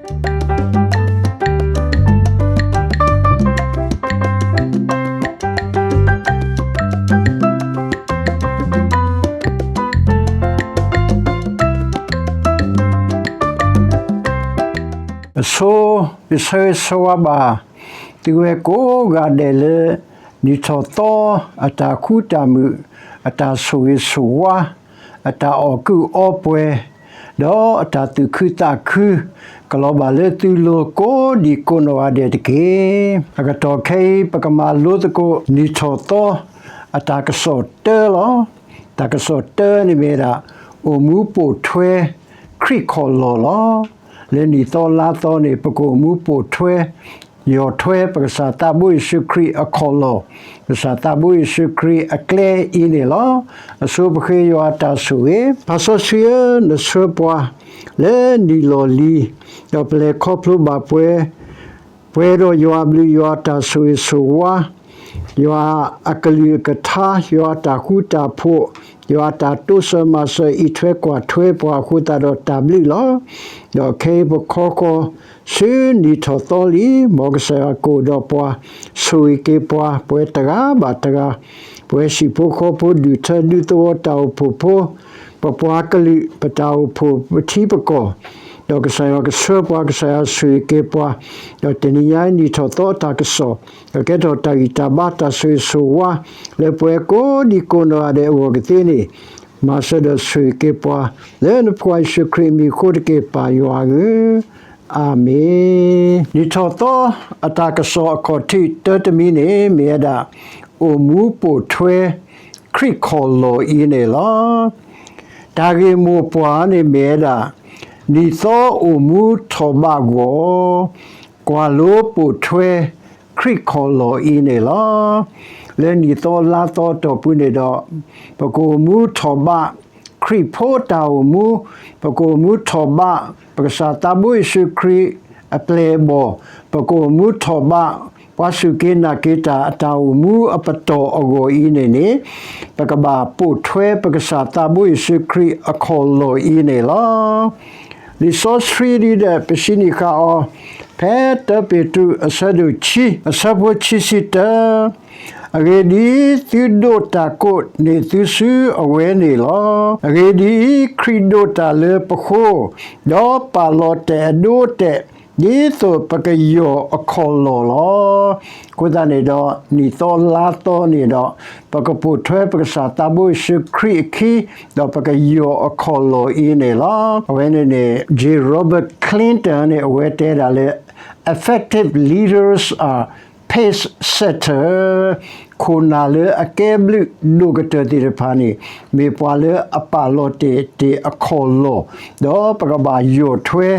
အဆိ ယဆၢဂ့ၤဆၢဝါဘၣ် သုဝဲကိးဂၤဒဲးလၢ နံၣ်ထီၣ်သီ အတၢ်ဃူတၢ်မုာ်, အတၢ်ဆိၣ်ဂ့ၤဆိၣ်ဝါ, အတၢ်အီၣ်ကုးအီပှဲၤ, ဒီးအတၢ်သူၣ်ခုသးခု ကလီၤဘၣ်လၢသုလိၤကိးဒံကိးနီၢ်ဂၤဒဲးတက့ၢ်. အကတီၢ်ခဲအံၤ ပကမၤလိသကိး နံၣ်ထီၣ်သီ အတၢ်ကစီၣ်တၢလီၤ. တၢ်ကစီၣ်တၢန့ၣ်မ့ၢ်ဝဲဒၣ် အိၣ်မူပိာ်ထွဲ ခရံာ်ခီၣ်လီၢ်လီၤ. လၢနံၣ်သီလါသီန့ၣ် ပကအိၣ်မူပိာ်ထွဲ ယီၢ်ထွဲ ပကစၢ်သးဘိယ့ၣ်ၡူးခရံာ်အခီၣ်လီၢ်, ကစၢ်သးဘိယ့ၣ်ၡူးခရံာ်အကျဲအံၤန့ၣ်လီၤ. အဆိပဃ့ယွၤအတၢ်ဆိၣ်ဂ့ၤ, ပၢ်စီဆှံဧၢ, နဆှၢပှၤ လၢနံၣ်လီၢ်လံၤ, ဒီးပလဲၤခီဖျိဘၣ်ပှဲၤ ပှဲၤဒီးယွၤအဘျုး ယွၤအတၢ်ဆိၣ်ဂ့ၤဆိၣ်ဝါ, ယွၤအကလုၢ်အကထါ, ယွၤအတၢ်ဃူတၢ်ဖိး, ယွၤအတၢ်တိစၢၤမၤစၢၤ အံးထွဲကွၢ်ထွဲပှၤအဃိသတးဒီးတၢ်ဘျုးလီၤ. ဒီးခဲအံၤပခီဃီၤ ဆူနံၣ်ထီၣ်သီလံ, မ်ကစၢ်ယွၤကအိၣ်ဒီးပှၤ, ဆိၣ်ဂ့ၤက့ၤပှၤ, ပဝဲတဂၤဘၣ်တဂၤ, ပဝဲဟံၣ်ဖိဃီဖိ ဒူၣ်ထၢဒူသဝီ တၢ်အိၣ်ဖှိၣ်ဖိ, ပပှၤကလုာ် ပတၢ်အိၣ်ဖှိၣ်ပထံပကီၢ်, ဒီးကစၢ်ယွၤကဆှၢပှၤ, ကစၢ်ယွၤဆိၣ်ဂ့ၤက့ၤပှၤ, ဒီးတနံၤညါအံၤနံၣ်ထီၣ်သီအတၢ်ကစီၣ်, ဒီးကဲထီၣ်တၢ်ဂံၢ်တၢ်ဘါ တၢ်ဆိၣ်ဂ့ၤဆိၣ်ဝါ လၢပဝဲကိးဒံကိးနီၢ်ဂၤဒဲးအဂီၢ်ကသ့န့ၣ်, မၤစၢၤဒီးဆိၣ်ဂ့ၤက့ၤပှၤ, လၢနဖိခွါယ့ၣ်ၡူးခရံာ်အမံၤအဃိတက့ၢ် ပၢ်ယွၤဧၢ, အၤမ့ၣ်. နံၣ်ထီၣ်သီ အတၢ်ကစီၣ်အခီၣ်ထံးတၢတမံၤန့ၣ် မ့ၢ်ဝဲဒၣ် အိၣ်မူပိာ်ထွဲ ခရံာ်ခီၣ်လီၢ်အံၤန့ၣ်လီၤ. တၢ်ဂ့ၢ်မိၢ်ပှၢ်န့ၣ်မ့ၢ်ဝဲဒၣ် နံၣ်သီအိၣ်မူထီၣ်ဘးဂီၢ်, ကွၢ်လိပိာ်ထွဲ ခရံာ်ခီၣ်လီၢ်အံၤန့ၣ်လီၤ. လၢနံၣ်သီလါသီအတီၢ်ပူၤန့ၣ်ဒီး ပကအိၣ်မူထီၣ်ဘး ခရံာ်ဖိအတၢ်အိၣ်မူ, ပကအိၣ်မူထီၣ်ဘး ပကစၢ်သးဘိယ့ၣ်ၡူးခရံာ်အပျဲၢ်အဘီၣ်, ပကအိၣ်မူထီၣ်ဘး ပှၤစူၢ်က့ၤနာ်က့ၤတၢ်အတၢ်အိၣ်မူအပတီၢ်အဂီၢ်အံၤန့ၣ်န့ၣ်, ပကဘၣ်ပိာ်ထွဲပကစၢ်သးဘိယ့ၣ်ၡူးခရံာ်အခီၣ်လီၢ်အံၤန့ၣ်လီၤ. လံာ်စီဆှံဒုးဒဲးပစံးန့ၢ်ဃာ်အီၤ, ဖဲတၢပ့းတရူးအဆၢဒိၣ်ခံ အဆၢဖိခံဆံတၢ, အဂ့ၢ်ဒ်အံၤ, သုဒိးတၢ်ကိးန့ၢ်သုစုအဝဲန့ၣ်လီၤ. အဂ့ၢ်ဒ်အံၤ, ခရံာ်ဒိးတၢ်လၢပဃိ, ဒီးပာ်လီၤတဲာ်အဒိအတဲာ်, ဒ်သိးပကယီၢ်အခီၣ်လီၢ်လီၤ. အဃိသတးန့ၣ်ဒီး နံၣ်သီလါသီန့ၣ်ဒီး ပကပိာ်ထွဲပကစၢ်သးဘိယ့ၣ်ၡူးခရံာ်အခံ, ဒီးပကယီၢ်အခီၣ်လီၢ်အံၤန့ၣ်လီၤ. အဝဲန့ၣ်န့ၣ် J Robert Clinton န့ၣ် အဝဲတဲဒၣ်လၢ effective leaders are pace setter, ခိၣ်နၢ်လၢအကဲဘျုးဒိၣ်ကတၢၢ်သ့ၣ်တဖၣ်န့ၣ် မ့ၢ်ပှၤလၢအပာ်လီၤတဲာ်တ့ၢ်အခီၣ်လီၢ်, ဒီးပကဘၣ်ယီၢ်ထွဲ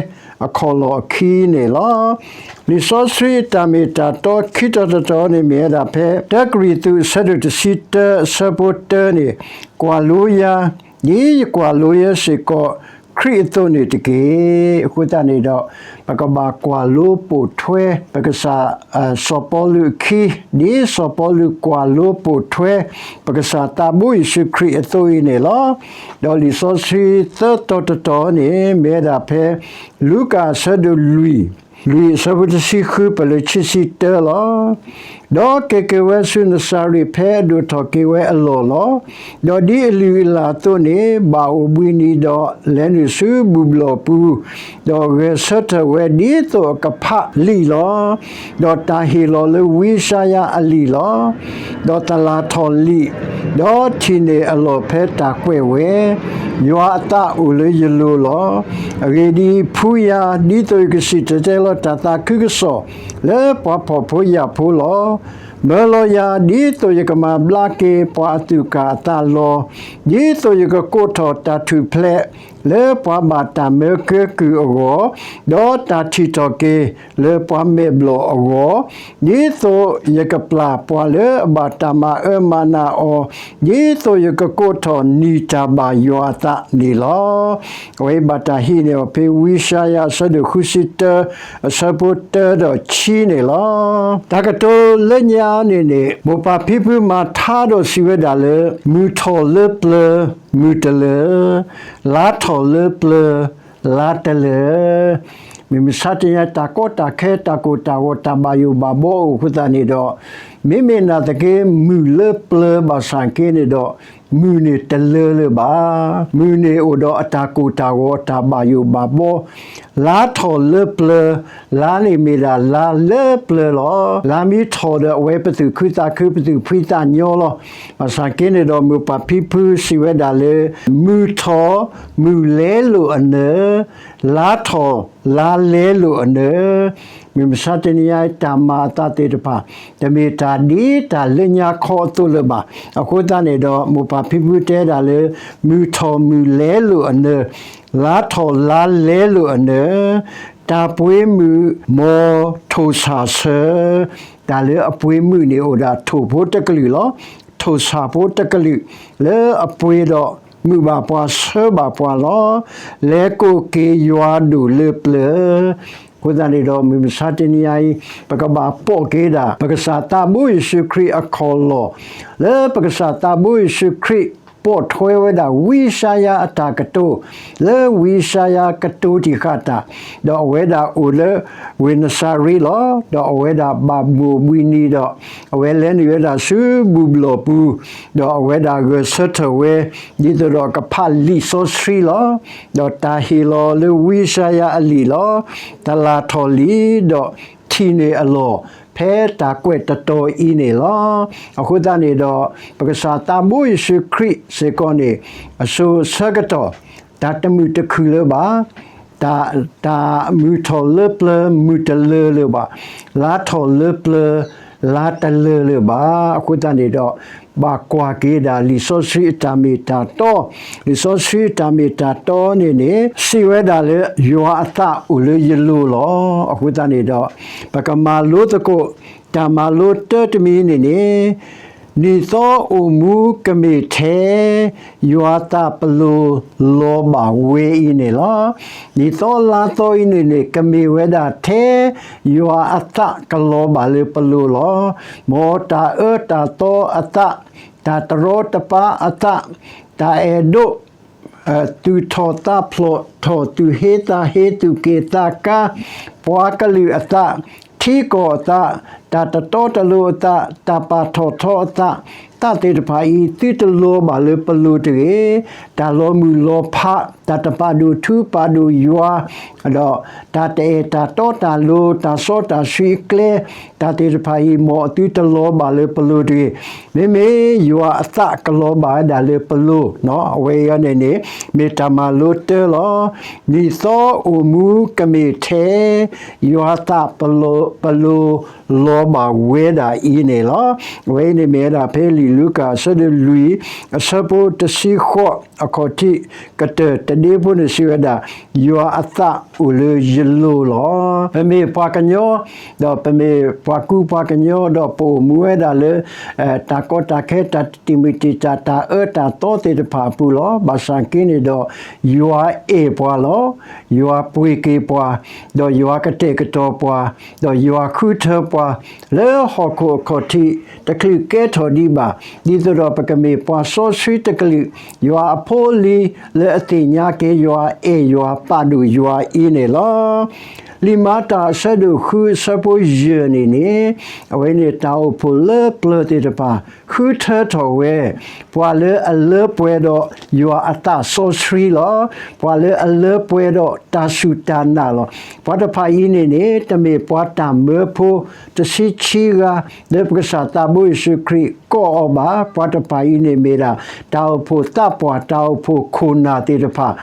အခီၣ်လီၢ်အခံန့ၣ်လီၤ. လံာ်စီဆှံအတၢ်မ့ၢ်တၢ်တီခံတီၤတတီၤန့ၣ် မ့ၢ်ဝဲဒၣ်ဖဲ တၢကရံၣ်သူး အဆၢဒိၣ်တဆံတၢ အဆၢဖိတၢန့ၣ်, ကွၢ်လိယၤ, ဒ်ယကွၢ်လိယဲစ့ၢ်ကီး ခရံာ်အသိးန့ၣ်တက့ၢ်. အဃိသတးန့ၣ်ဒီး ပကဘၣ်ကွၢ်လိပိာ်ထွဲ ပကစၢ် စီၤပီလူးအခံ, ဒ်စီၤပီလူးကွၢ်လိပိာ်ထွဲ ပကစၢ်သးဘိယ့ၣ်ၡူးခရံာ်အသိးအံၤန့ၣ်လီၤ. ဒီးလံာ်စီဆှံသၢတီၤတတီၤန့ၣ် မ့ၢ်ဝဲဒၣ်ဖဲ လူၤကၣ်အဆၢဒိၣ်လွံၢ်, လွံၢ်အဆၢဖိတဆံဃု ပလၢခံဆံတၢလီၤ. ဒီးက့ၤက့ၤဝဲဆူနစၤရ့း ဖဲအဒိၣ်ထီၣ်က့ၤဝဲအလီၢ်လီၤ. ဒီးဒ်အလုၢ်အလၢ်အသိးန့ၣ် ဘၣ်အိၣ်ဘှံးနံၤဒီး လဲၤနုာ်ဆူဘူၣ်ဘျီၣ်ပူၤ, ဒီးဂဲၤဆၢထၢၣ်ဝဲဒ်သိးအကဖးလံာ်လီၤ. ဒီးတၢ်ဟ့ၣ်လီၤလၢဝံယၡါယၤအလံာ်လီၤ. ဒီးသလၣ်ထီၣ်လံာ်, ဒီးထံၣ်န့ၢ်အလီၢ်ဖဲတၢ်ကွဲးဝဲ, ယွၤအသးအိၣ်လၢယလိၤလီၤ. အဂ့ၢ်ဒ်အံၤ, ဖှူယၤ ဒ်သိးယကစံၣ်တဲၤတဲလီၤတၢ်သးခုကစီၣ် လၢပှၤဖှီၣ်ဖိယာ်ဖိလီၤ. မၢလီၤယၤ ဒ်သိးယကမၤဘျါက့ၤပှၤအသူၣ်ကၢ်အသးလီၤ. ဒ်သိးယကကိးထီၣ်တၢ်ထူၣ်ဖျဲး လၢပှၤဘၣ်တၢ်မၢကဲကုၢ်အဂီၢ်, ဒီးတၢ်ထံၣ်ထီၣ်က့ၤလၢပှၤမဲာ်ဘျီၣ်အဂီၢ်, ဒ်သိးယကပျၢ်ပှၤလၢအဘၣ်တၢ်မၤအၢမၤနးအီၤ, ဒ်သိးယကကိးထီၣ်နံၣ်တၢ်ဘၣ်ယွၤအသးန့ၣ်လီၤ. အဝဲအံၤဘၣ်တၢ်ဟံးန့ၢ်အီၤဖဲဝံယၡါယၤအဆၢဒိၣ်ဃုဆံတၢ အဆၢဖိတၢဒီးခံန့ၣ်လီၤ. တၢ်ကတိၤလၢညါန့ၣ်န့ၣ် မိၢ်ပၢ်ဖံဖုမၤထါဒီးစံးဝဲဒၣ်လၢ မုၢ်ထီၣ်လၢပျၢၤ မုၢ်တလၢာ်, လါထီၣ်လၢပျၢၤ လါတလၢာ်. မုၢ်မဆါတနံၤအံၤ တၢ်ကီတၢ်ခဲ တၢ်ကိၢ်တၢ်ဂီၤ တၢ်ဘၣ်ယိၣ်ဘၣ်ဘီအိၣ်အဃိသတးန့ၣ်ဒီး, မ့မ့ၢ်နာ်သက့ မုၢ်လၢပျၢၤဘၣ်ဆၣ်က့န့ၣ်ဒီး, မုၢ်န့ၣ်တလၢလၢၤဘၣ်. မုၢ်န့ၣ်အိၣ်ဒီးအတၢ်ကိၢ်တၢ်ဂီၤ အတၢ်ဘၣ်ယိၣ်ဘၣ်ဘီ, လါထီၣ်လၢပျၢၤ, လါန့ၣ်မ့ၢ်ဒၣ်လါလၢပျၢၤလီၤ. လါမ့ၢ်ထီၣ်ဒီးအဝဲပသူၣ်ခုသးခု ပသူၣ်ဖှံသးညီလီၤ. ဘၣ်ဆၣ်က့န့ၣ်ဒီး မိၢ်ပၢ်ဖံဖုစံးဝဲဒၣ်လၢ မုၢ်ထီၣ်မုၢ်လဲလိာ်အနၢၤ, လါထီၣ်လါလဲလိာ်အနၢၤ, မုၢ်မဆါတနံၤအံၤ တၢ်မၤအသးသ့ၣ်တဖၣ် တမ့ၢ်တၢ်ဒ်တၢ်လၢညါခီအသိးလၢၤဘၣ်. အဃိသတးန့ၣ်ဒီး မိၢ်ပၢ်ဖံဖုတဲဒၣ်လၢ မုၢ်ထီၣ်မုၢ်လဲလိာ်အနၢၤ, လါထီၣ်လါလဲလိာ်အနၢၤ, တၢ်ပှ့ၤမုၢ် မ်ထိၣ်ဆၣ်ဆၢ, တၢ်လၢအပှ့ၤမုၢ်န့ၣ်အိၣ်ဒၣ်ထိၣ်ဖိတကလုာ်လီၤ. ထိၣ်ဆၣ်ဖိတကလုာ် လၢအပှ့ၤဒီးမုာ်ဘၣ်ပှၤဆၢဘၣ်ပှၤလီၤ. လဲၤကိးက့ၤယွၤဒိၣ်လၢပျၢၤ အဃိသတးန့ၣ်ဒီး မုၢ်မဆါတနံၤအံၤ ပကဘၣ်ပိာ်က့ၤဒၣ် ပကစၢ်သးဘိယ့ၣ်ၡူးခရံာ်အခီၣ်လီၢ်, လၢပကစၢ်သးဘိယ့ၣ်ၡူးခရံာ် ပိာ်ထွဲဝဲဒၣ်ဝံယၡါယၤအတၢ်ကတိၤ, လၢဝံယၡါယၤကတိၤတံၢ်ဃာ်တၢ်, ဒီးအဝဲဒၣ်အိၣ်လၢဝ့ၢ်နစၤရ့းလီၤ. ဒီးအဝဲဒၣ်ဘၣ်မိၢ်ဘှံးနံၤဒီး အဝဲလဲၤနုာ်ဝဲဒၣ်ဆူဘူၣ်ဘျီၣ်ပူၤ, ဒီးအဝဲဒၣ်ဂဲၤဆၢထၢၣ်ဝဲ ဒ်သိးဒီးကဖးလံာ်စီဆှံလီၤ. ဒီးတၢ်ဟ့ၣ်လီၤလၢဝံယၡါယၤအလံာ်လီၤ. တလၢ်ထီၣ်လံာ်ဒီးထံၣ်န့ၢ်အလီၢ် ဖဲတၢ်ကွဲးတတီၤအံၤန့ၣ်လီၤ. အဃိသတးန့ၣ်ဒီး ပကစၢ်သးဘိယ့ၣ်ၡူးခရံာ်စ့ၢ်ကီးန့ၣ် အစိၤဆၢကတီၢ် တၢ်တမုာ်တခုၣ်လၢၤဘၣ်. တၢ်, တၢ်မုၢ်ထီၣ်လၢပျၢၤ မုၢ်တလၢလၢၤဘၣ်. လါထီၣ်လၢပျၢၤ လါတလၢလၢၤဘၣ်. အဃိသတးန့ၣ်ဒီး ဘၣ်ကွၢ်က့ၤဒၣ်လံာ်စီဆှံအတၢ်မ့ၢ်တၢ်တီ, လံာ်စီဆှံအတၢ်မ့ၢ်တၢ်တီန့ၣ်န့ၣ် စံးဝဲဒၣ်လၢ ယွၤအသးအိၣ်လၢယလိၤလီၤ. အဃိသတးန့ၣ်ဒီး ပကမၤလိသကိး တၢ်မၤလိတၢ်တမံၤန့ၣ်န့ၣ် နံၣ်သီအိၣ်မူကမ့ၢ်ထဲ ယွၤသးပလိၤလီၤဘၣ်ဝဲအံၤန့ၣ်လီၤ. နံၣ်သီလါသီအံၤန့ၣ်န့ၣ် ကမ့ၢ်ဝဲဒၣ်ထဲ ယွၤအသးကလီၤဘၣ်လၢပလိၤလီၤ. မ်တၢ်အၢတၢ်သီအသး, တၢ်တရီတပါအသး, တၢ်အဲၣ်ဒိး သူၣ်ထီၣ်သးဖျိးထီၣ်, သူၣ်ဟ့သးဟ့, သူၣ်က့ၣ်သးကါ, ပှၤကလုာ်အသး, ထံကီၢ်အသး, တၢ်တတီတလိၤအသး, တၢ်ပာ်ထီၣ်ထီအသး, သးသ့ၣ်တဖၣ်အံၤ သုတလီၤဘၣ်လၢပလိၤတဂ့ၤ. တၢ်လီၤမုၢ်လီၤဖး, တၢ်တပာ်ဒိၣ်ထူပာ်ဒိၣ်ယွၤ, ဒီးတၢ်တအဲၣ်တၢ်တီတၢ်လိၤ, တၢ်စီတၢ်ဆှံအကျဲ, တၢ်သ့ၣ်တဖၣ်အံၤ မ်အသုတလီၤဘၣ်လၢပလိၤတဂ့ၤ. မ့မ့ၢ်ယွၤအသးကလီၤဘၣ်ဝဲဒၣ်လၢပလိၤ, အဝဲအံၤန့ၣ်န့ၣ် မ့ၢ်တၢ်မၤလိတၢလီၤ. နံၣ်သီအိၣ်မူကမ့ၢ်ထဲ ယွၤသးပလိၤလီၤဘၣ်ဝဲဒၣ်အံၤန့ၣ်လီၤ. အဝဲအံၤန့ၣ်မ့ၢ်ဝဲဒၣ်ဖဲလံာ်လူၤကၣ်အဆၢဒိၣ်လွံၢ် အဆၢဖိတဆံဃိး အခီၣ်ထံးကတၢၢ်တဒ့ဖိန့ၣ်စံးဝဲဒၣ်, ယွၤအသးအိၣ်လၢယလိၤလီၤ. ပမ့ၢ်ပှၤကညီ, ဒီးပမ့ၢ်ပှၤကူပှၤကညီ, ဒီးပအိၣ်မူဝဲဒၣ်လၢ တၢ်ကီတၢ်ခဲ တၢ်တံာ်မုၢ်တံာ်တာ် တၢ်အၢတၢ်သီသ့ၣ်တဖၣ်အပူၤလီၤ. ဘၣ်ဆၣ်က့န့ၣ်ဒီး ယွၤအဲၣ်ပှၤလီၤ. ယွၤပှ့ၤက့ၤပှၤ, ဒီးယွၤကတဲာ်ကတီၤပှၤ, ဒီးယွၤဃုထၢပှၤ လၢဟီၣ်ခိၣ်အခီၣ်ထံး တချုးကဲထီၣ်ဒံးဘၣ်, ဒ်သိးဒီးပကမ့ၢ်ပှၤစီဆှံတကလုာ်, ယွၤအဖိအလံၤ လၢအသ့ၣ်ညါက့ၤယွၤ, အဲၣ်ယွၤ, ပာ်ဒိၣ်ယွၤအံၤန့ၣ်လီၤ. လံာ်မၤတၢ်အဆၢဒိၣ်ဃု အဆၢဖိယဲၢ်န့ၣ်န့ၣ်, အဝဲန့ၣ်တၢ်အိၣ်ဖှိၣ်လၢပျၢၤသ့ၣ်တဖၣ် ဃုထၢထီၣ်ဝဲ ပှၤလၢအလၢပှဲၤဒီးယွၤအသးစီဆှံလီၤ. ပှၤလၢအလၢပှဲၤဒီးတၢ်စူၢ်တၢ်နာ်လီၤ. ပှၤတဖၣ်အံၤန့ၣ်န့ၣ် တမ့ၢ်ပှၤတၢ်မၢဖိ တဆံခံဂၤ လၢပကစၢ်သးဘိယ့ၣ်ၡူးခရံာ်ကိးအီၤဘၣ်. ပှၤတဖၣ်အံၤန့ၣ်မ့ၢ်ဒၣ် တၢ်အိၣ်ဖှိၣ်သးပှၢ် တၢ်အိၣ်ဖှိၣ်ခိၣ်နၢ်သ့ၣ်တဖၣ်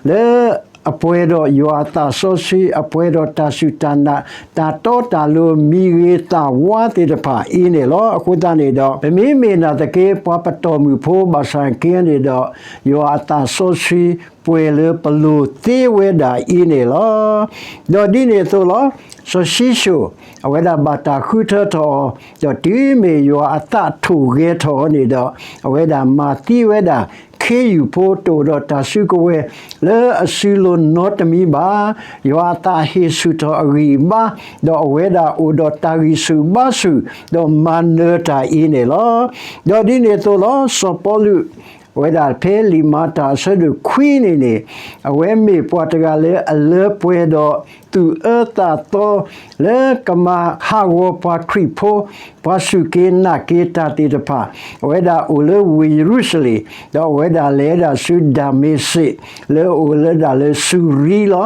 လၢအပှဲၤဒီးယွၤအသးစီဆှံ, အပှဲၤဒီးတၢ်စူၢ်တၢ်နာ်, တၢ်တီတၢ်လိၤမံၤဂ့ၤသးဝါသ့ၣ်တဖၣ်အံၤန့ၣ်လီၤ. အဃိသတးန့ၣ်ဒီး ပမ့မ့ၢ်နာ်သက့ ပှၤပတီၢ်မုၢ်ဖိဘၣ်ဆၣ်က့န့ၣ်ဒီး ယွၤအသးစီဆှံပှဲၤလၢပလိၤသ့ဝဲဒၣ်အံၤန့ၣ်လီၤ. ဒီးဒ်န့ၣ်အသိးလီၤ. စီၤၡံၣ်စိၣ် အဝဲဒၣ်ဘၣ်တၢ်ဃုထၢထီၣ်အီၤ, ဒီးတုၤမ့ၢ်ယွၤအသးထိၣ်ဂဲၤထီၣ်အီၤန့ၣ်ဒီး အဝဲဒၣ်မၤသံဝဲဒၣ် ခ့ယုၢ်ဖိတအိၣ်ဒီးတၢ်စုကဝဲၤ လၢအစုလိၤနီတမံၤဘၣ်. ယွၤအသးဟ့ၣ်ဆူၣ်ထီၣ်အဂံၢ်အဘါ, ဒီးအဝဲဒၣ်အိၣ်ဒီးတၢ်ဂံၢ်ဆူၣ်ဘါဆူၣ်, ဒီးမၤနၢၤတၢ်အံၤန့ၣ်လီၤ. ဒီးဒ်န့ၣ်အသိးလီၤ. စီၤပီလူး အဝဲဒၣ်ဖဲလံာ်မၤတၢ်အဆၢဒိၣ်ခွံန့ၣ်န့ၣ်, အဝဲမ့ၢ်ပှၤတဂၤလၢအလၢပှဲၤဒီး သူၣ်အၢသးသီ လၢကမၤဟးဂီၤပှၤခရံာ်ဖိ, ပှၤစူၢ်က့ၤနာ်က့ၤတၢ်သ့ၣ်တဖၣ်, အဝဲဒၣ်အိၣ်လၢဝ့ၢ်ယရူၤၡလ့ၣ်, ဒီးအဝဲဒၣ်လဲၤဝဲဒၣ်ဆူဒၤမ့းစ့း လၢအအိၣ်ဝဲဒၣ်လၢစူၤရံလီၤ.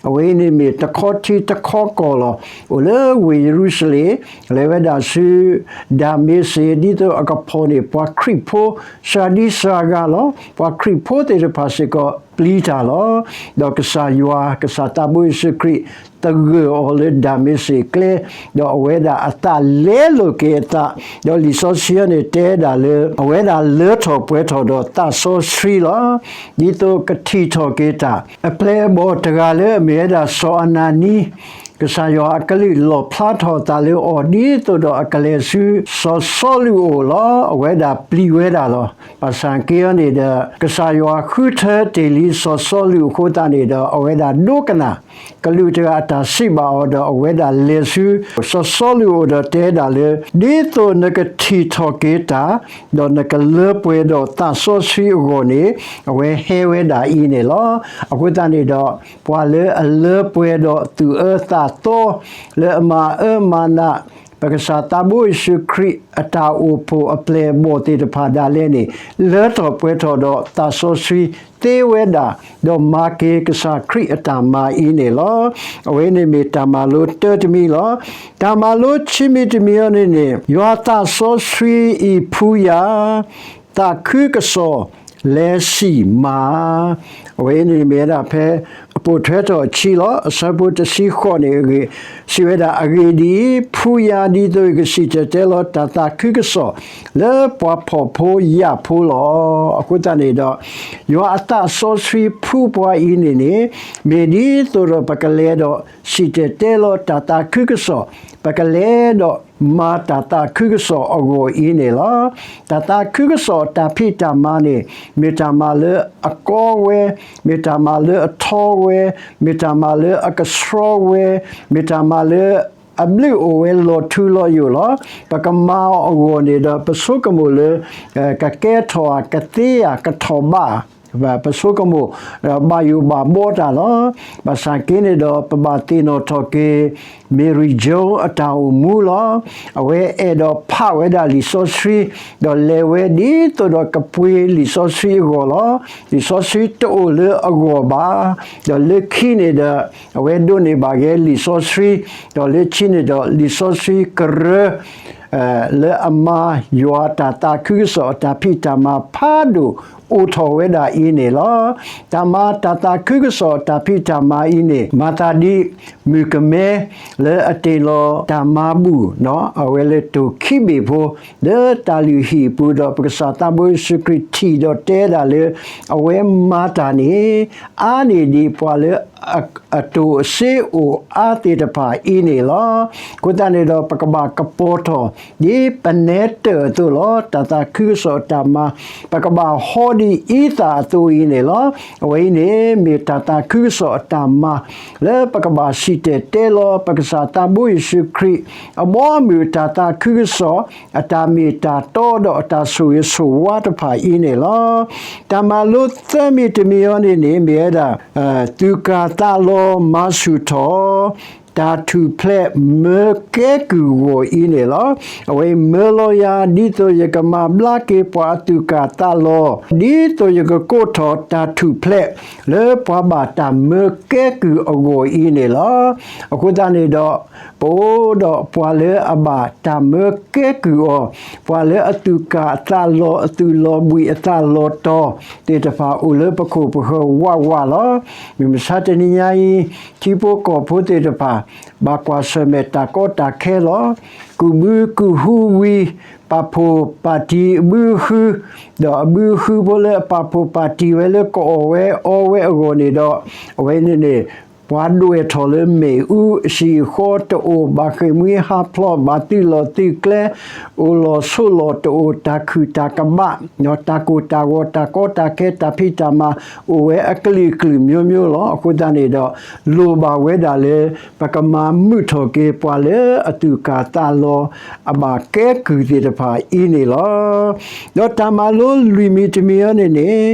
အဝဲအံၤန့ၣ်မ့ၢ်တခီထံတခီကီၢ်လီၤ. အိၣ်လၢဝ့ၢ်ယရူၤၡလ့ၣ်, လဲၤဝဲဒၣ်ဆူ ဒၤမ့းစ့း ဒ်သိးအကဖီၣ်န့ၢ်ပှၤခရံာ်ဖိ စှၤဒံစှၤဂၤလီၤ. ပှၤခရံာ်ဖိသ့ၣ်တဖၣ်စ့ၢ်ကီးပျံၤတၢ်လီၤ. ဒီးကစၢ်ယွၤ ကစၢ်သးဘိယ့ၣ်ၡူးခရံာ် သဂၢၢ်အီၤလၢဒၤမ့းစ့းကျဲ, ဒီးအဝဲဒၣ်အသးလဲလိာ်က့ၤအသး, ဒီးလံာ်စီဆှံအံၤန့ၣ်တဲဒၣ်လၢ အဝဲဒၣ်လၢထီၣ်ပှဲၤထီၣ်ဒီးသးစီဆှံလီၤ. ဒ်သိးကထံၣ်ထီၣ်က့ၤတၢ် အပျဲၢ်အဘီၣ်တဂၤလၢအမ့ၢ်ဝဲဒၣ်စီၤအနၤနံ, ကစၢ်ယွၤအကလုၢ်လီၣ်ဖျါထီၣ်အသးလၢအီၤ ဒ်သိးဒီးအကလဲၤဆူစီၤစီလူးအအိၣ်လီၤ. အဝဲဒၣ်ပျံၤဝဲဒၣ်လီၤ. ဘၣ်ဆၣ်က့အံၤန့ၣ်ဒီး ကစၢ်ယွၤဃုထၢတ့ၢ်လံစီၤစီလူးအဃိသတးန့ၣ်ဒီး အဝဲဒၣ်ဒိကနၣ် ကလူးတဂၤအတၢ်စံးဘၣ်အီၤဒီး အဝဲဒၣ်လဲၤဆူ စီၤစီလူးအအိၣ်ဒီးတဲဒၣ်လၢ ဒ်သိးနကထံၣ်ထီၣ်က့ၤတၢ် ဒီးနကလၢပှဲၤဒီးသးစီဆှံအဂီၢ်န့ၣ် အဝဲဟဲဝဲဒၣ်အံၤန့ၣ်လီၤ. အဃိသတးန့ၣ်ဒီး ပှၤလၢအလၢပှဲၤဒီးသူၣ်အၢသးသီ လၢအမၤအၢမၤနး ပကစၢ်သးဘိယ့ၣ်ၡူးခရံာ်အတၢ်အိၣ်ဖှိၣ်အပျဲၢ်အဘီၣ်သ့ၣ်တဖၣ်ဒၣ်လဲာ်န့ၣ် လၢထီၣ်ပှဲၤထီၣ်ဒီးသးစီဆှံသ့ဝဲဒၣ်, ဒီးမၤက့ၤကစၢ်ခရံာ်အတၢ်မၤအံၤန့ၣ်လီၤ. အဝဲန့ၣ်မ့ၢ်တၢ်မၤလိတၢတမံၤလီၤ. တၢ်မၤလိခံမံၤတမံၤအံၤန့ၣ်န့ၣ် ယွၤသးစီဆှံအံၤဖှူယၤ သးခုကစီၣ် လဲၤစံၣ်မၤ, အဝဲန့ၣ်မ့ၢ်ဝဲဒၣ်ဖဲ အပိာ်ထွဲထီၣ်အခံလီၤ. အဆၢဖိတဆံဃိးန့ၣ် စံးဝဲဒၣ် အဂ့ၢ်ဒ်အံၤ, ဖှူယၤဒ်သိးယကစံၣ်တဲၤတဲလီၤတၢ်သးခုကစီၣ် လၢပှၤဖှီၣ်ဖိယာ်ဖိလီၤ. အဃိသတးန့ၣ်ဒီး ယွၤအသးစီဆှံဖှူပှၤအံၤန့ၣ်န့ၣ် မ့ၢ်ဒ်သိးဒီးပကလဲၤဒီးစံၣ်တဲၤတဲလီၤတၢ်သးခုကစီၣ်, ပကလဲၤဒီးမၤတၢ်သးခုကစီၣ်အဂီၢ်အံၤန့ၣ်လီၤ. တၢ်သးခုကစီၣ်တၢ်ဖံးတၢ်မၤန့ၣ် မ့ၢ်တၢ်မၤလၢအကီဝဲ, မ့ၢ်တၢ်မၤလၢအထီဝဲ, မ့ၢ်တၢ်မၤလၢအကဆှီဝဲ, မ့ၢ်တၢ်မၤလၢအဘျုးအိၣ်ဝဲလီၤထူလီၤယိာ်လီၤ. ပကမၤအီၤအဂီၢ်န့ၣ်ဒီး ပဆိကမိၣ်လၢ ကကဲထီၣ်ဧါ, ကသ့ဧါ, ကထီၣ်ဘးဧါ, ပဆိကမိၣ် ဘၣ်ယိၣ်ဘၣ်ဘီတၢ်လီၤ. ဘၣ်ဆၣ်က့န့ၣ်ဒီး ပဘၣ်သ့ၣ်နီၣ်ထီၣ်က့ၤ Mary Jones အတၢ်အိၣ်မူလီၤ. အဝဲအဲၣ်ဒိးဖးဝဲဒၣ်လံာ်စီဆှံ, ဒီးလဲၤဝဲဒ်သိးဒီးကပှ့ၤလံာ်စီဆှံအဂီၢ်လီၤ. လံာ်စီဆှံတအိၣ်လၢအဂီၢ်ဘၣ်. ဒီးလၢခံန့ၣ်ဒီး အဝဲဒိးန့ၢ်ဘၣ်က့ၤလံာ်စီဆှံ, ဒီးလၢခံန့ၣ်ဒီးလံာ်စီဆှံကရၢ လၢအမၤယွၤတၢ်သးခုကစီၣ်အတၢ်ဖံးတၢ်မၤဖးဒိၣ်အိၣ်ထီၣ်ဝဲဒၣ်အံၤန့ၣ်လီၤ. တၢ်မၤတၢ်သးခုကစီၣ်အတၢ်ဖံးတၢ်မၤအံၤန့ၣ် မၤသးဒ်မုၣ်ကမဲ လၢအတ့ၢ်လီၤတၢ်မၤဘူၣ် အဝဲလၢတိၢ်ခံဘ့ၣ်ဖိ လၢတၢ်လုၢ်ဟံၣ်အပူၤဒီး ပကစၢ်သးဘိယ့ၣ်ၡူးခရံာ်ထံၣ်ဒီးတဲဒၣ်လၢ အဝဲမၤတၢ်န့ၣ် အါန့ၢ်ဒံးပှၤလၢ အတိၢ်အစ့အိၣ်အါသ့ၣ်တဖၣ်အံၤန့ၣ်လီၤ. အဃိသတးန့ၣ်ဒီး ပကဘၣ်ကပီၤထီၣ် ဒ်ပနဲတၢၣ်အသိးလီၤ. တၢ်သးခုကစီၣ်အတၢ်မၤ ပကဘၣ်ဟီဒ်အံသၣ်အသိးအံၤန့ၣ်လီၤ. အဝဲအံၤန့ၣ် မ့ၢ်တၢ်သးခုကစီၣ်အတၢ်မၤ လၢပကဘၣ်စံၣ်တဲၤတဲလီၤ ပကစၢ်သးဘိယ့ၣ်ၡူးခရံာ် အဘီအမုၢ်အတၢ်သးခုကစီၣ် အတၢ်မ့ၢ်တၢ်တီဒီးအတၢ်ဆိၣ်ဂ့ၤဆိၣ်ဝါတဖၣ်အံၤန့ၣ်လီၤ. တၢ်မၤလိသၢမံၤတမံၤအံၤန့ၣ်န့ၣ် မ့ၢ်ဝဲဒၣ် သူၣ်ကၢ်သးလီၤမၤဆူၣ်ထီၣ် တၢ်ထူၣ်ဖျဲးမၢကဲကုၢ်အဂီၢ်အံၤန့ၣ်လီၤ. အဝဲမၢလီၤယၤ ဒ်သိးယကမၤဘျါက့ၤပှၤအသူၣ်ကၢ်သးလီၤ, ဒ်သိးယကကိးထီၣ်တၢ်ထူၣ်ဖျဲး လၢပှၤဘၣ်တၢ်မၢကဲကုၢ်အဂီၢ်အံၤန့ၣ်လီၤ. အဃိသတးန့ၣ်ဒီး ပအိၣ်ဒီးပှၤလၢအဘၣ်တၢ်မၢကဲကုၢ်အီၤ, ပှၤလၢအသူၣ်ကၢ်အသးလီၤ အသူၣ်လီၤဘှံးအသးလီၤတီၤသ့ၣ်တဖၣ် အိၣ်လၢပခိၣ်ပဃၢၤဝးဝးလီၤ. မုၢ်မဆါတနံၤညါအံၤ ထံဖိကီၢ်ဖိသ့ၣ်တဖၣ် ဘၣ်ကွၢ်ဆၢၣ်မဲာ်တၢ်ကီတၢ်ခဲလီၤ. ကူၣ်ဘုကူၣ်ဟူဝံၤ ပာ်ဖှိၣ်ပာ်တံၤအဘုဃု, ဒီးအဘုဃုဖိလၢအပာ်ဖှိၣ်ပာ်တံၤဝဲလၢကအီၣ်ဝဲအီဝဲအဂီၢ်န့ၣ်ဒီး အဝဲန့ၣ်န့ၣ် ပှၤဒွဲၣ်ထီၣ်လၢမ့ၣ်အူ အဆံးအဃီတအိၣ် ဘၣ်ဃ့ၢ်မှံဟးဖျိး ဘၣ်သုးလီၢ်သုးကျဲ အိၣ်လီၤဆိးလီၢ်တအိၣ် တၢ်ခုၣ်တၢ်ကဘး တၢ်ကိၢ်တၢ်ဂီၤ တၢ်ကီတၢ်ခဲ တၢ်ဖံးတၢ်မၤ အိၣ်ဝဲအကလုာ်ကလုာ်မျိုးမျိုးလီၤ. အဃိသတးန့ၣ်ဒီး လိၣ်ဘၣ်ဝဲဒၣ်လၢ ပကမၤမုာ်ထီၣ်က့ၤပှၤလၢအသူၣ်ကၢ်သးလီၤ အဘၣ်ကဲကုၢ်သ့ၣ်တဖၣ်အံၤန့ၣ်လီၤ. ဒီးတၢ်မၤလိလွံၢ်မံၤတမံၤအံၤန့ၣ်န့ၣ်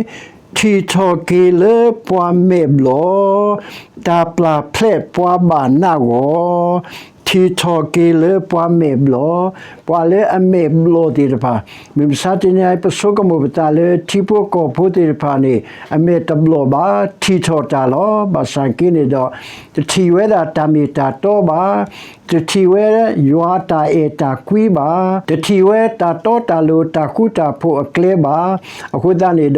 ထံၣ်ထီၣ်က့ၤလၢပှၤမဲာ်ဘျီၣ်, တၢ်ပျၢ်ဖျဲးပှၤဘၣ်နးဂီၤ, ထံၣ်ထီၣ်က့ၤလၢပှၤမဲာ်ဘျီၣ်, ပှၤလၢအမဲာ်ဘျီၣ်သ့ၣ်တဖၣ်, မုၢ်မဆါတနံၤအံၤ ပဆိကမိၣ်ပသးလၢထံဖိကီၢ်ဖိသ့ၣ်တဖၣ်န့ၣ် အမဲာ်တဘျီၣ်ဘၣ်, ထံၣ်ထီၣ်တၢ်လီၤ. ဘၣ်ဆၣ်က့န့ၣ်ဒီး တထံၣ်ဝဲဒၣ်တၢ်မ့ၢ်တၢ်တီဘၣ်, တထံၣ်ဝဲယွၤအတၢ်အဲၣ်တၢ်ကွံဘၣ်, တထံၣ်ဝဲတၢ်တီတၢ်လိၤတၢ်ဃူတၢ်ဖိးအကျဲဘၣ်. အဃိသတးန့ၣ်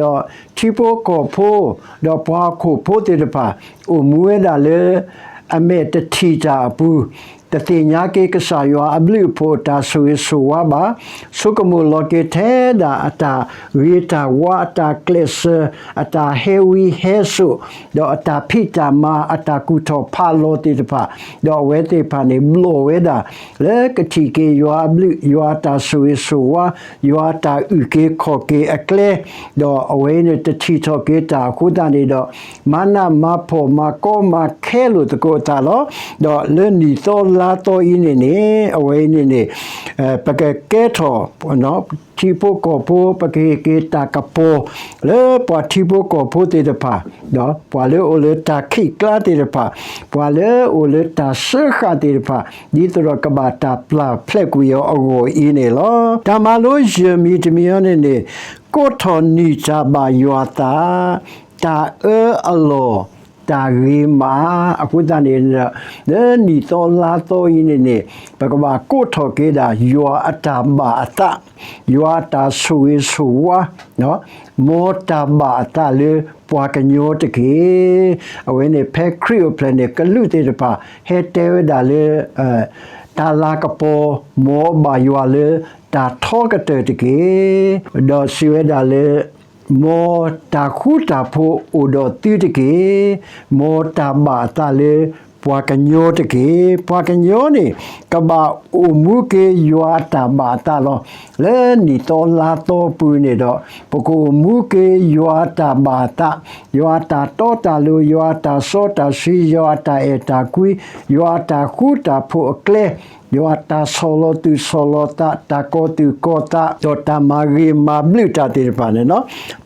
ဒီး ထံဖိကီၢ်ဖိ ဒီးပှၤဟီၣ်ခိၣ်ဖိသ့ၣ်တဖၣ် အိၣ်မူဝဲဒၣ်လၢ အမဲာ်တထံၣ်တၢ်အပူၤ, တသ့ၣ်ညါက့ၤကစၢ်ယွၤအဘျုးအဖှိၣ်အတၢ်ဆိၣ်ဂ့ၤဆိၣ်ဝါဘၣ်, ဆိကမိၣ်လီၤက့ၤထဲဒၣ်အတၢ်ဂ့ၤတၢ်ဝါ အတၢ်ကျဲးစၢး အတၢ်ဟဲဝံဟဲစိာ် ဒီးအတၢ်ဖံးတၢ်မၤ အတၢ်ကူၣ်ထီၣ်ဖးလီၤသ့ၣ်တဖၣ်, ဒီးအဝဲသ့ၣ်တဖၣ်န့ၣ် ဘျီၣ်ဝဲဒၣ် လၢကထံၣ်က့ၤယွၤအဘျုး ယွၤအတၢ်ဆိၣ်ဂ့ၤဆိၣ်ဝါ ယွၤအတၢ်အုၣ်က့ၤခီၣ်က့ၤအကျဲ, ဒီးအဝဲအံၤန့ၣ် တထံၣ်ထီၣ်က့ၤတၢ်အဃိသတးန့ၣ်ဒီး မၤနးမၤဖှီၣ်မၤကီမၤခဲလိာ်သကိးအသးလီၤ. ဒီးလၢနံၣ်သီလါသီအံၤန့ၣ်န့ၣ် အဝဲအံၤန့ၣ်န့ၣ် ပကကဲထီၣ် ထံဖိကီၢ်ဖိ ပကဟ့ၣ်က့ၤတၢ်ကပီၤ လၢပှၤထံဖိကီၢ်ဖိသ့ၣ်တဖၣ်, ဒီးပှၤလၢအအိၣ်လၢတၢ်ခံးကျါသ့ၣ်တဖၣ်, ပှၤလၢအအိၣ်လၢတၢ်စၢဃာ်သ့ၣ်တဖၣ်, ဒ်သိးဒီးကဘၣ်တၢ်ပျၢ်ဖျဲးကွံာ်အီၤအဂီၢ်အံၤန့ၣ်လီၤ. တၢ်မၤလိယဲၢ်မံၤတမံၤအံၤန့ၣ်န့ၣ် ကိးထီၣ်နံၣ်တၢ်ဘၣ်ယွၤအသး, တၢ်အၢအလီၢ်, တၢ်ဂ့ၤမး, အဃိသတးန့ၣ် လၢနံၣ်သီလါသီအံၤန့ၣ်န့ၣ် ပကဘၣ်ကိးထီၣ်က့ၤဒၣ် ယွၤအတၢ်ဘၣ်အသး, ယွၤအတၢ်ဆိၣ်ဂ့ၤဆိၣ်ဝါ, မ်တၢ်ဘၣ်အသးလၢပှၤကညီတက့ၢ်. အဝဲန့ၣ် ဖဲခရံာ်အိၣ်ဖျဲၣ်န့ၣ် ကလူးသ့ၣ်တဖၣ် ဟဲတဲဝဲဒၣ်လၢ တၢ်လၤကပီၤ မ်ဘၣ်ယွၤလၢတၢ်ထီကတၢၢ်တက့ၢ်. ဒီးစံးဝဲဒၣ်လၢ မ်တၢ်ဃူတၢ်ဖိးအိၣ်ဒီးသုတက့ၢ်. မ်တၢ်ဘၣ်အသးလၢပှၤကညီတက့ၢ်. ပှၤကညီန့ၣ် ကဘၣ်အိၣ်မူက့ၤယွၤအတၢ်ဘၣ်အသးလီၤ. လၢနံၣ်သီလါသီပူၤန့ၣ်ဒီး ပကအိၣ်မူက့ၤယွၤအတၢ်ဘၣ်အသး, ယွၤအတၢ်တီတၢ်လိၤ, ယွၤအတၢ်စီတၢ်ဆှံ, ယွၤအတၢ်အဲၣ်တၢ်ကွံ, ယွၤအတၢ်ဃူတၢ်ဖိးအကျဲ, ယွၤအတၢ်ဆီၣ်လီၤသူၣ်ဆီၣ်လီၤသး, တၢ်ကီၤသူၣ်ကီၤသး, ဒီးတၢ်မၤဂ့ၤမၤဘျုးတၢ်သ့ၣ်တဖၣ်န့ၣ်လီၤ.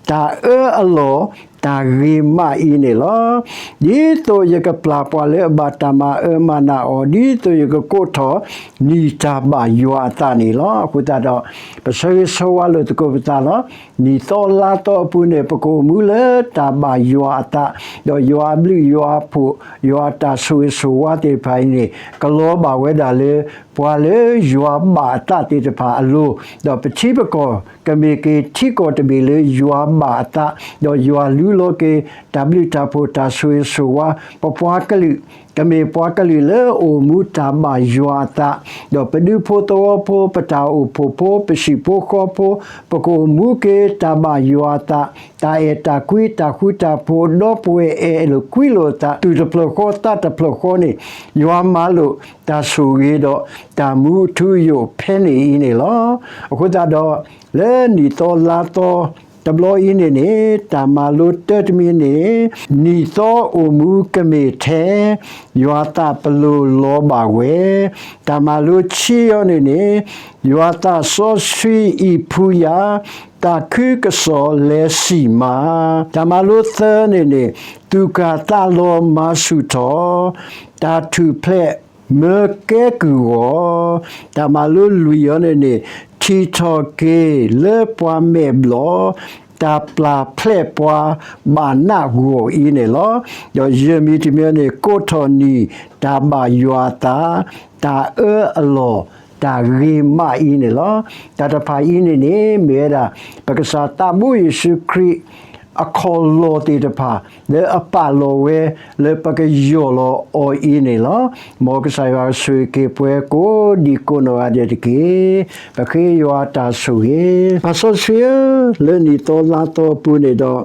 တၢ်အၢအလီၢ်, တၢ်ဂ့ၤမးအံၤန့ၣ်လီၤ. ဒ်သိးယကပျၢ်ပှၤလၢအဘၣ်တၢ်မၤအၢမၤနးအီၤ, ဒ်သိးယကကိးထီၣ်နံၣ်တၢ်ဘၣ်ယွၤအသးန့ၣ်လီၤ. အဃိသတးဒီး ပဆၢဂ့ၤဆၢဝါလိာ်သကိးပသးလီၤ. နံၣ်သီလါသီအပူၤန့ၣ် ပကအိၣ်မူလၢတၢ်ဘၣ်ယွၤအသး, ဒီးယွၤအဘျုးယွၤအဖှိၣ်, ယွၤအတၢ်ဆိၣ်ဂ့ၤဆိၣ်ဝါသ့ၣ်တဖၣ်အံၤန့ၣ် ကလီၤဘၣ်ဝဲဒၣ်လၢ ပှၤလၢယွၤဘၣ်အသးသ့ၣ်တဖၣ်အလိၤ, ဒီးပထံပကီၢ်ကမ့ၢ်က့ၤထံကီၢ်တဘ့ၣ်လၢယွၤဘၣ်အသး, ဒီးယွၤလူလီၤက့ၤ တၢ်ဘျုးတၢ်ဖှိၣ်တၢ်ဆိၣ်ဂ့ၤဆိၣ်ဝါ, ပပှၤကလုာ် ကမ့ၢ်ပှၤကလုာ်လၢအအိၣ်မူတၢ်ဘၣ်ယွၤအသး, ဒီးပဒူဖိသဝီဖိ ပတၢ်အိၣ်ဖှိၣ်ဖိ ပဟံၣ်ဖိဃီဖိ, ပကအိၣ်မူက့ၤတၢ်ဘၣ်ယွၤအသး, တၢ်အဲၣ်တၢ်ကွံ တၢ်ဃူတၢ်ဖိး ဒီပုၢ်ဝဲၢ်အဲၣ်လိာ်ကွံလိာ်အသး သူၣ်တဖျၢၣ်ဃီ သးတဖျၢၣ်ဃီန့ၣ် ယွၤမၤလိာ်တၢ်ဆိၣ်ဂ့ၤဒီး တၢ်မူအထူအယိာ်ဖဲန့ၣ်အံၤန့ၣ်လီၤ. အဃိသတးဒီး လၢနံၣ်သီလါသီတဘျီအံၤန့ၣ်န့ၣ် တၢ်မၤလိတၢတမံၤန့ၣ် နံၣ်သီအိၣ်မူကမ့ၢ်ထဲ ယွၤသးပလီၢ်လီၤဘၣ်ဝဲ, တၢ်မၤလိဆံအံၤန့ၣ်န့ၣ် ယွၤသးစီဆှံအံၤဖှူယၤ, သးခုကစီၣ်လဲၤဆံးမး, တၢ်မၤလိသၢန့ၣ်န့ၣ် သူၣ်ကၢ်သးလီၤမၤဆူၣ်ထီၣ်, တၢ်ထူၣ်ဖျဲးမၢကဲကုၢ်ဂီၤ, တၢ်မၤလိလွံၢ်အံၤန့ၣ်န့ၣ် ထံၣ်ထီၣ်က့ၤလၢပှၤမဲာ်ဘျီၣ်, တၢ်ပျၢ်ဖျဲးပှၤဘၣ်နးဂီၤအံၤန့ၣ်လီၤ. ဒီးယဲၢ်မံၤတမံၤန့ၣ် ကိးထီၣ်နံၣ်တၢ်ဘၣ်ယွၤအသး, တၢ်အၢအလီၢ် တၢ်ဂ့ၤမးအံၤန့ၣ်လီၤ. တၢ်တဖၣ်အံၤန့ၣ်န့ၣ် မ့ၢ်ဝဲဒၣ် ပကစၢ်သးဘိယ့ၣ်ၡူးခရံာ် အခီၣ်လီၢ်သ့ၣ်တဖၣ် လၢအပာ်လီၤဝဲ လၢပကယီၢ်လီၤအီၤအံၤန့ၣ်လီၤ. မ်ကစၢ်ယွၤဆိၣ်ဂ့ၤက့ၤပှၤကိးဒံကိးနီၢ်ဂၤဒဲးတက့ၢ်. ပဃ့ယွၤတၢ်ဆိၣ်ဂ့ၤ. ပၢ်စီဆှံဧၢ, လၢနံၣ်သီလါသီအပူၤန့ၣ်ဒီး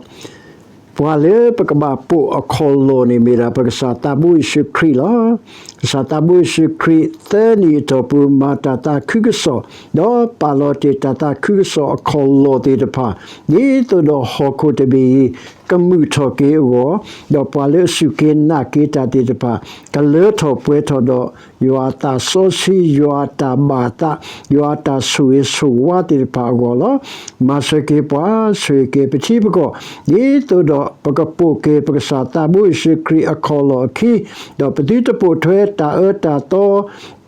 ပှၤလၢပကဘၣ်ပိာ်အခီၣ်လီၢ်န့ၣ် မ့ၢ်ဒၣ်ပကစၢ်သးဘိယ့ၣ်ၡူးခရံာ်လီၤ. ကစၢ်သးဘိယ့ၣ်ၡူးခရံာ် သၢနံၣ်အတီၢ်ပူၤ မၤတၢ်သးခုကစီၣ်, ဒီးပာ်လီၤတ့ၢ်တၢ်သးခုကစီၣ်အခီၣ်လီၢ်သ့ၣ်တဖၣ်, ဒ်သိးဒီးဟီၣ်ခိၣ်တဘ့ၣ်အံၤ ကမုာ်ထီၣ်က့ၤအဂီၢ်, ဒီးပှၤလၢအစူၢ်က့ၤနာ်က့ၤတၢ်သ့ၣ်တဖၣ် ကလၢထီၣ်ပှဲၤထီၣ်ဒီး ယွၤအသးစီဆှံ, ယွၤအတၢ်ဘၣ်အသး, ယွၤအတၢ်ဆိၣ်ဂ့ၤဆိၣ်ဝါသ့ၣ်တဖၣ်အဂီၢ်လီၤ. မၤစၢၤက့ၤပှၤ, ဆိၣ်ဂ့ၤက့ၤပထံပကီၢ်, ဒ်သိးဒီးပကပိာ်က့ၤ ပကစၢ်သးဘိယ့ၣ်ၡူးခရံာ်အခီၣ်လီၢ်အခံ, ဒီးပသုတပိာ်ထွဲတၢ်အၢတၢ်သီ,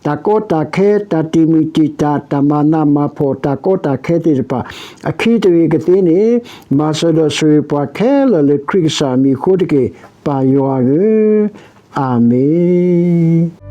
တၢ်ကီတၢ်ခဲ, တၢ်တံာ်မုၢ်တံာ်တာ်, တၢ်မၤနးမၤဖှီၣ်, တၢ်ကီတၢ်ခဲသ့ၣ်တဖၣ် အခံတဂ့ၤကသ့န့ၣ်, မၤစၢၤဒီးဆိၣ်ဂ့ၤပှၤခဲလၢာ်လၢခရံာ်ကစၢ်အမံၤအဃိတက့ၢ်, ပၢ်ယွၤဧၢ, အၤမ့ၣ်.